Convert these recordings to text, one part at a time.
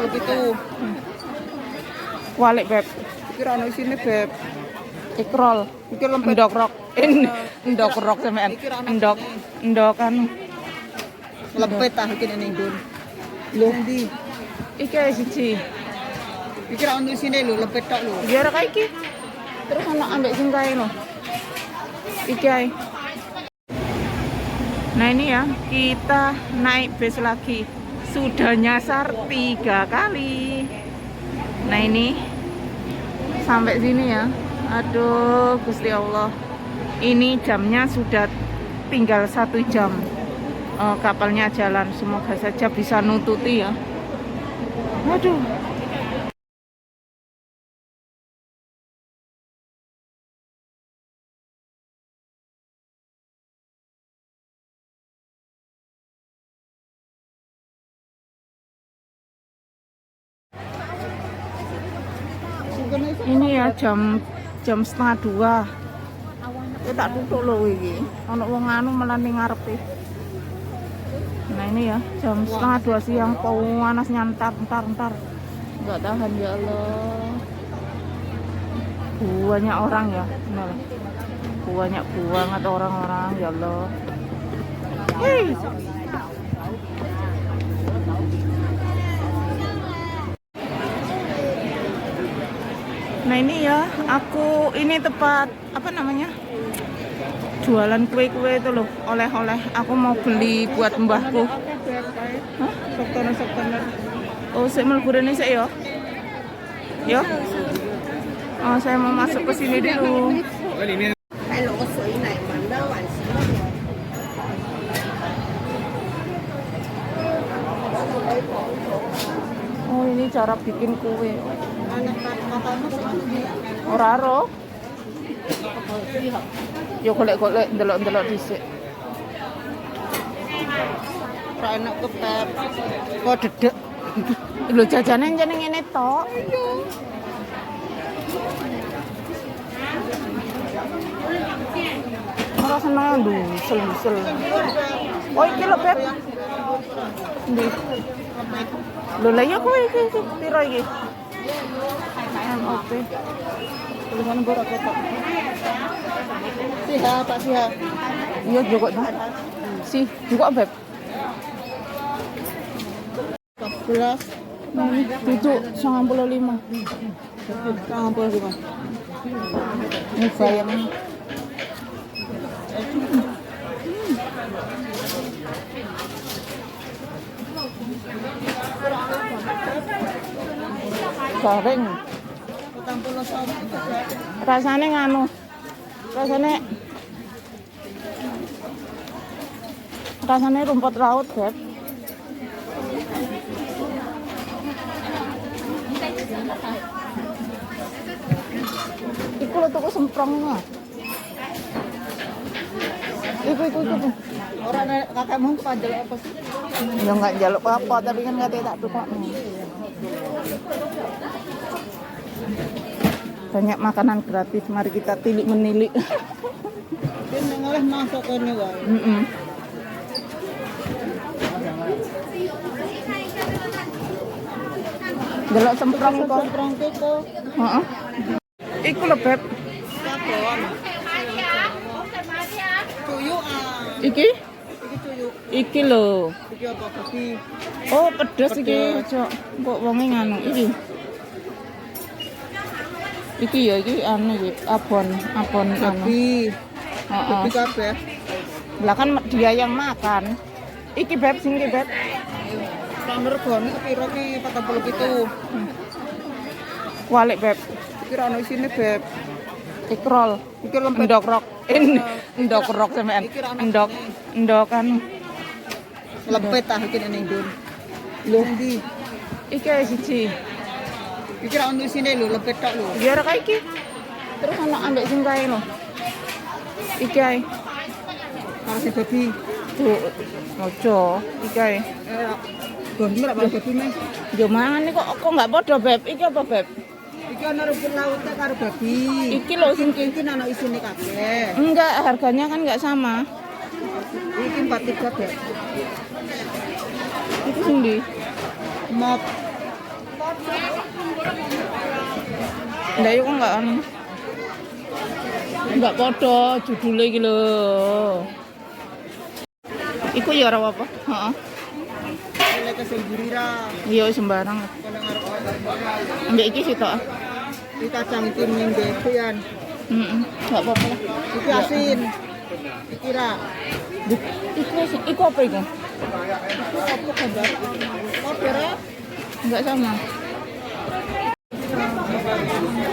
47. Walik, Beb. Iki ra ono isine, Beb. Ikrol. Iki lempet. Endok rok. Endok rok sampean. Endok endok anu. Lempet ah iki ning ndon. Lho ndi? Iki ae siji. Iki ra ono isine lho, lempet tok lho. Ya ora kae iki. Terus ono ambek sing kae lho. Iki ae. Nah ini ya, kita naik bus lagi. Sudah nyasar 3 kali. Nah ini sampai sini ya. Aduh, Gusti Allah. Ini jamnya sudah tinggal 1 jam. Kapalnya jalan. Semoga saja bisa nututi ya. Aduh. Ini ya jam 1:30. Ya tak tutuk lho iki. Ana wong anu malah ning ngarepe. Nah ini ya jam 1:30 siang, panas nyantar ntar ntar. Nggak tahan ya Allah. Banyak orang ya, benar. Banyak banget orang-orang ya Allah. Hei. Nah ini ya, aku ini tempat apa namanya? Jualan kue-kue itu loh, oleh-oleh. Aku mau beli buat mbahku. Hah? Soktoner. Oh, saya mlebu rene sik ya. Ya. Oh, saya mau masuk ke sini dulu. Oh, ini cara bikin kue. Ora ro. Yo golek-golek ndelok-ndelok dhisik. Ora enak kepep. Kok dedek. Lho jajane jeneng ngene tok. Ora seneng ndusel-ndusel. Oh iki lho, Beb. Ndi? Lho lah ya kowe iki iki piro iki? MOP. Tulisan mbok ora ketok. Siha, Pak Siha. Iya juga ta. Si, juga Beb. 14 Duduk 95. 95. Ini bayam. Garing. 49. Rasane nganu. Rasane rumput laut, Beb. Iku lho tuku semprong lho. Iku. Ora nek kakakmu panjel apa sih? Ya enggak njaluk apa-apa, tapi kan katanya tak tukokno. Banyak makanan gratis, mari kita tilik menilik. Dia noleh masuk kene wae. Delok semprong kok. Semprong kok. Heeh. Iku lho, Beb. Cuyuk ah. Iki? Iki cuyuk. Iki lho. Iki apa babi? Oh, pedes iki. Cok. Kok wonge nganu iki. Iki ya iki anu iki abon anu. Babi. Heeh. Babi kabeh. Lah kan dia yang makan. Iki Beb sing iki Beb. Nomor regane piro ki 47. Walik Beb. Iki ra ono isine, Beb. Ikrol. Iki lempet. Endok rok. Endok rok sampean. Endok endok anu. Lempet ah iki ning ndon. Lho ndi? Iki ae siji. Iki ra ono isine lho, lempet tok lho. Ya ora kae iki. Terus ono ambek sing kae lho. Iki ae. Karo sing babi. Tuh, ojo, iki ae. Babi ora babi meh. Yo mangan kok enggak padha, Beb. Iki apa, Beb? Iki ana rumput lautnya karo babi. Iki lho sing iki. Iki ana isine kabeh. Enggak, harganya kan enggak sama. Iki 43, Beb. Iki sing ndi? Mop. Ndak iku enggak anu. Enggak padha judule iki lho. Iku ya ora apa-apa. Heeh. Oleh ke sendiri ra. Iya sembarang. Kono ngarep. Ambek iki sih tok. Iki kacang tim ning yan. Heeh, enggak apa-apa lah. Iki asin. Iki ra. Iku iku apa iku? Iku apa gambar? Apa ra? Enggak sama.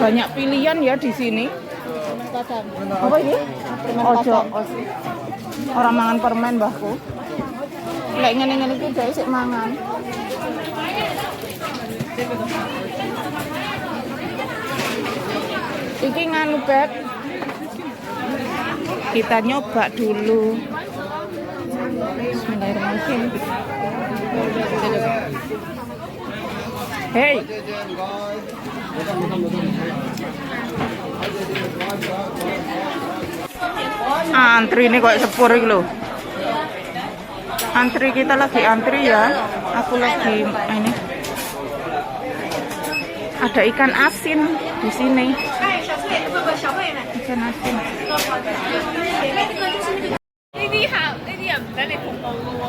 Banyak pilihan ya di sini. Permen kacang. Apa ini? Ojo. Orang mangan permen mbahku. Lek ngene-ngene iki dhek sik mangan. Iki nganu Beb. Kita nyoba dulu. Bismillahirrahmanirrahim. Hey. Antri ini kok sepur iki lho. Antri kita lagi antri ya. Aku lagi ini. Ada ikan asin di sini. Ikan asin. 呢啲客呢啲人唔使你服務嘅喎。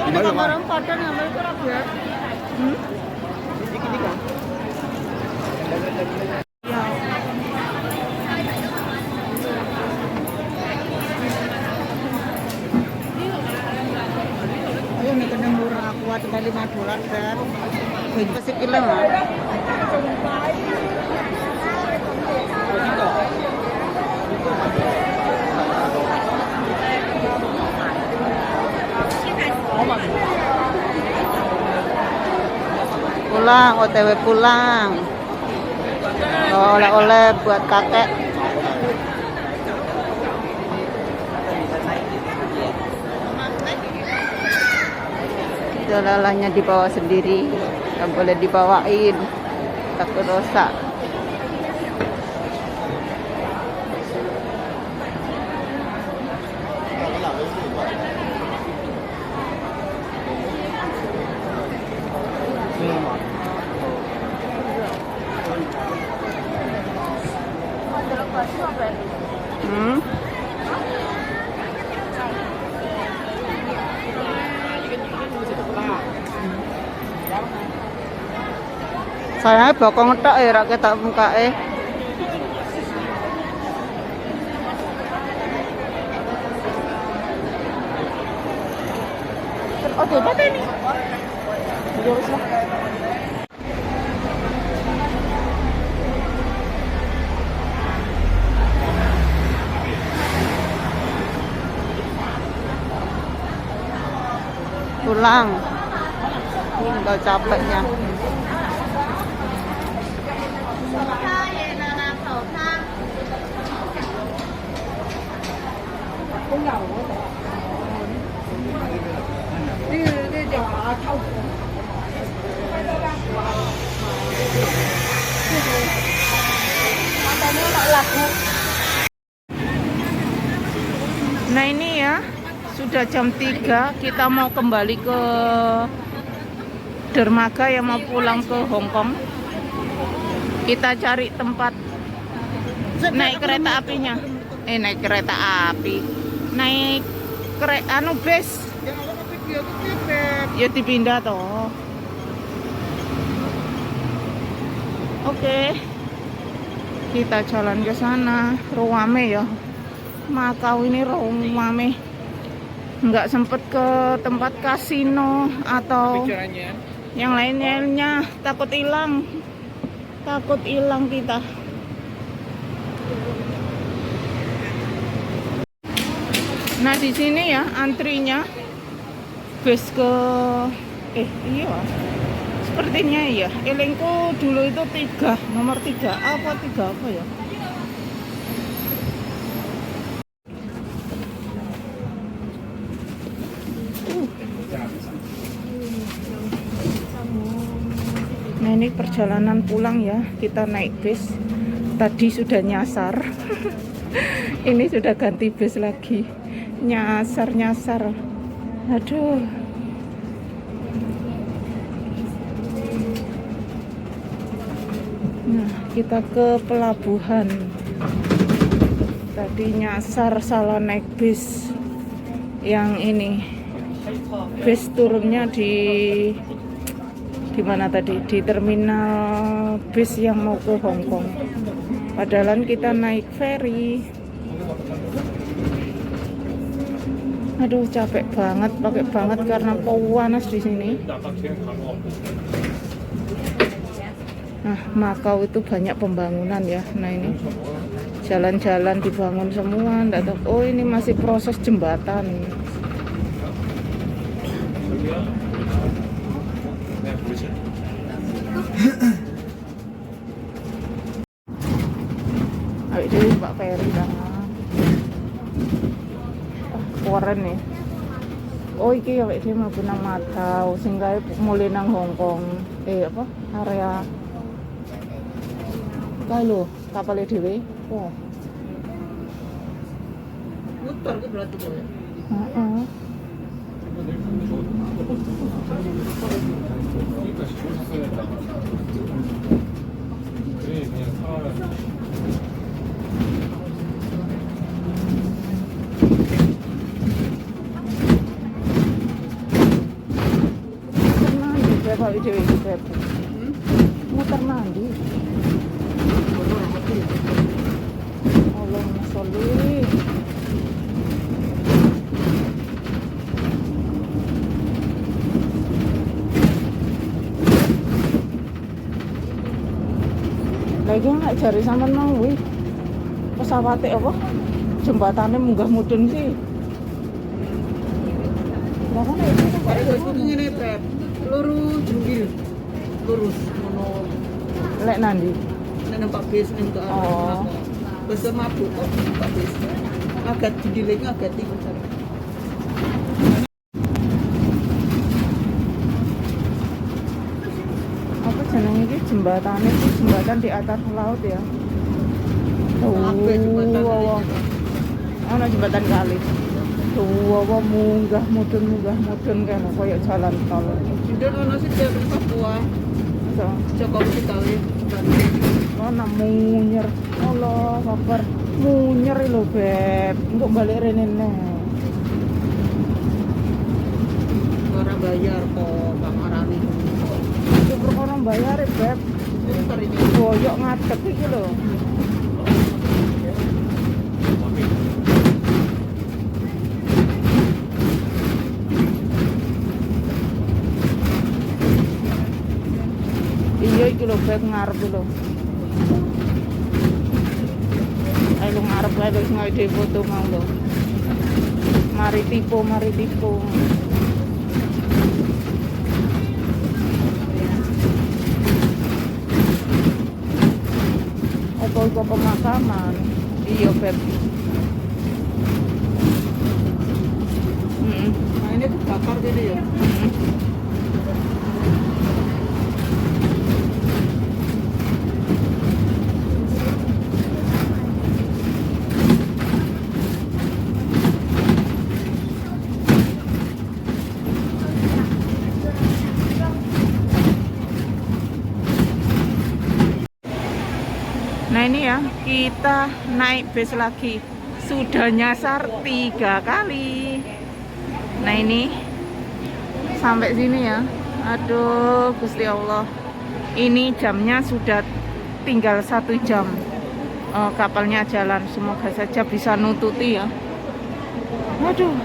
Ini kamar padang ngambil iku ra, Beb. Iki iki. Ya. Ayo nek kena murah aku ada 5 dolar, Beb. Pasti kilo lah. Pulang, OTW pulang. Bawa oleh-oleh buat kakek. Oleh-olehnya dibawa sendiri, nggak boleh dibawain, takut rusak. Hmm? Sayangnya bokong tok ya ra ketok mukake. Oh, coba ini. Ya wis lah. Pulang. Tinggal capeknya. Nah ini ya, sudah jam 3, kita mau kembali ke dermaga yang mau pulang ke Hong Kong. Kita cari tempat naik kereta apinya. Naik kereta api. Naik anu bus. Ya dipindah toh. Oke. Kita jalan ke sana. Ruame ya. Makau ini ruame. Nggak sempet ke tempat kasino atau yang lainnya, takut hilang. Takut hilang kita. Nah, di sini ya antrinya bus ke iya. Sepertinya iya. Elengku dulu itu 3, nomor 3 apa 3 apa ya? Nah, ini perjalanan pulang ya, kita naik bis. Tadi sudah nyasar. Ini sudah ganti bis lagi. Nyasar-nyasar. Aduh. Nah, kita ke pelabuhan. Tadi nyasar salah naik bis yang ini. Bis turunnya di mana tadi? Di terminal bis yang mau ke Hong Kong. Padahal kita naik ferry. Aduh, capek banget, pakai banget karena panas di sini. Nah, Makau itu banyak pembangunan ya. Nah, ini jalan-jalan dibangun semua, nggak tahu. Oh, ini masih proses jembatan. Awake dhewe Pak Ferry ta. Ah, keren nih. Oh, iki awake dhewe mlebu nang Makau sing kae mulih nang Hong Kong. Eh, apa? Area kae lho, kapale dhewe. Oh. Muter ku berarti kowe. Heeh. Muter nandi Beb, awake dhewe iki, Beb. Muter nandi. Allahumma sholli. Lagi nggak jare sampean mau wih. Pesawate apa? Jembatane munggah mudhun sih. Lah kan itu kok Wis kudu ngene, Beb. Luru junggil. Lurus ngono. Lek nandi? Nek numpak bis ning ke Oh. Wis mabuk kok numpak bis. Agak jendile iku agak tinggi jare. Apa jenenge iki jembatane iki jembatan di atas laut ya. Kabeh jembatan Wah, ini. Ono jembatan kali. Tuh, munggah mudhun kan koyo jalan tol. Jendol ono sih Beb ning Papua. So, Jokowi digawe jembatan. ono munyer. Allah, kabar munyer lho, Beb. Engko balik rene neh. Ora bayar kok Bang Arani. Itu perkara bayar, Beb. Muter ini. Boyok ngadeg iki lho. Iya iki lho Beb ngarep lho. Ayo lu ngarep kae wis gawe dhewe foto mau lho. Mari tipu, mari tipu. Apa iku pemakaman? Iya, Beb. Heeh. Nah ini kebakar gini ya. Nah ini ya, kita naik bis lagi. Sudah nyasar 3 kali. Nah ini sampai sini ya. Aduh, Gusti Allah. Ini jamnya sudah tinggal 1 jam. Kapalnya jalan. Semoga saja bisa nututi ya. Aduh.